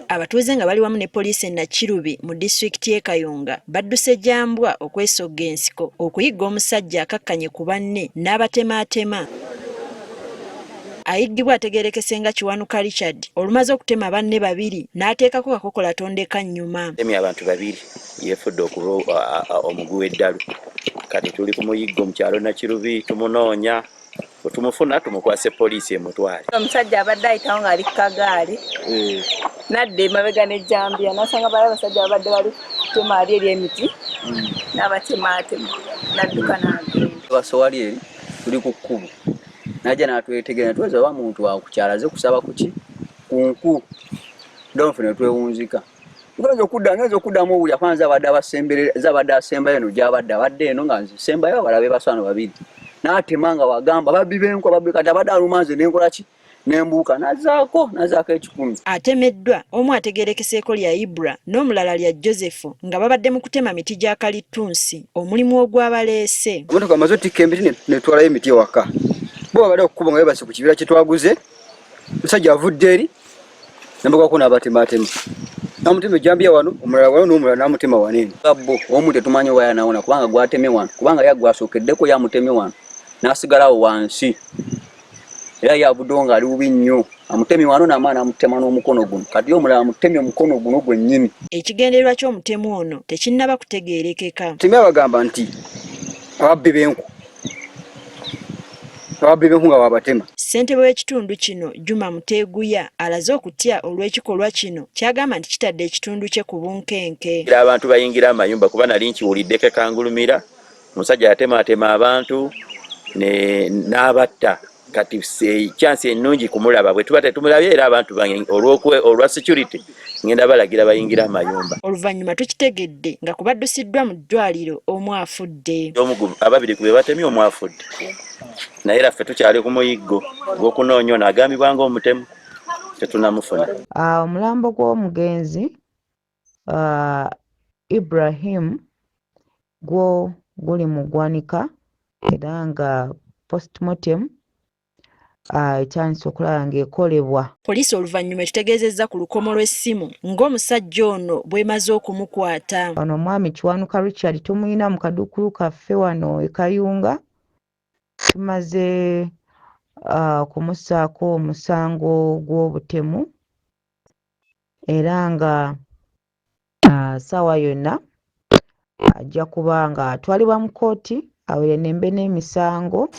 Abatuuze nga bali wamu ne poliisi e Nakirubi mu disitulikiti y'e Kayunga badduse gya mbwa okwesogga ensiko okuyigga omusajja akakkanye ku banne n'abatemaatema. Ayiggibwa ategeerekese nga Kiwanuka Richard olumaze okutema banne babiri n'ateekako kakokola tondeka nnyuma. Atemye abantu babiri yeefudde okuba omugwi w'eddalu kati tuli ku muyiggo mu kyalo Nakirubi tumunoonya. Bwe tumufuna tumukwase poliisi emutwale. Omusajja abadde ayitawo ng'ali ku kagaali nadda emabega n'ejjambiya n'asanga bali abasajja babadde bali kutema ali eri emiti n'abatemaatema n'adduka n'agenda. Basowali eri tuli ku kkubo najja n'atwetegera netweza oba muntu wakukyala aze kusaba kuki ku nku donfu netwewunzika ngenza okudda ngenza okuddamu owulira kwanza abadde abasemberera zabadde asembayo eno gyabadde abadde eno nga nsembayo abalabe basano babiri n'atema nga wagamba babbi b'enku ababbi kati abadde aluma nze nenkola ki nembuuka nazaako nazaako 100. Atemeddwa omu ategeerekeseeko lya Ibra n'omulala lya Joseph nga babadde mu kutema miti gya kalittunsi omulimu ogwabaleese. Emotoka amaze otikka emiti netwalayo emiti ewaka bo babadde okukuba nga bebase ku kibira kye twaguze omusajja avudde eri nambagwako n'abatematema namutema ejjambiya wano omulala wano n'omulala namutema wano eno bo omu tetumanyi oba yanawona kubanga gwatemye wano kubanga ye gwasookeddeko yamutemye wano n'asigalawo wansi era ye avuddewo ng'ali bubi nnyo amutemye wano n'amaani amutema n'omukono guno kati ye omulala amutemye omukono guno gwennyini. Ekigendererwa ky'omutemu ono tekinnaba kutegeerekeka. Temya bagamba nti ababbi b'enku ababbi b'enku nga babatema. Ssentebe w'ekitundu kino Juma Muteeguya alaze okutya olw'ekikolwa kino ky'agamba nti kitadde ekitundu kye ku bunkenke. Abantu bayingira amayumba kuba nali nkiwuliddeko ekangulumira omusajja yatemaatema abantu n'abatta kati chance ennungi kumulaba bwe tuba tetumulabye era abantu bange olwa security ngenda balagira bayingira amayumba. Oluvannyuma tukitegedde nga ku baddusiddwa mu ddwaliro omu afudde. Ababiri ku be batemye omu afudde naye era ffe tukyali ku muyiggo gw'okunoonya ono agambibwa ng'omutemu tetunamufuna. Omulambo gw'omugenzi Ibrahim gwo guli mu ggwanika era nga postmortem etandise okulaba ng'ekolebwa. Poliisi oluvannyuma etutegeezezza ku lukomo lw'essimu ng'omusajja ono bw'emaze okumukwata. Ono omwami Kiwanuka Richard tumuyina mu kaduukulu kaffe wano e Kayunga tumaze kumussaako omusango gw'obutemu era nga ssaawa yonna ajja kuba nga atwalibwa mu kkooti awerennembe n'emisango.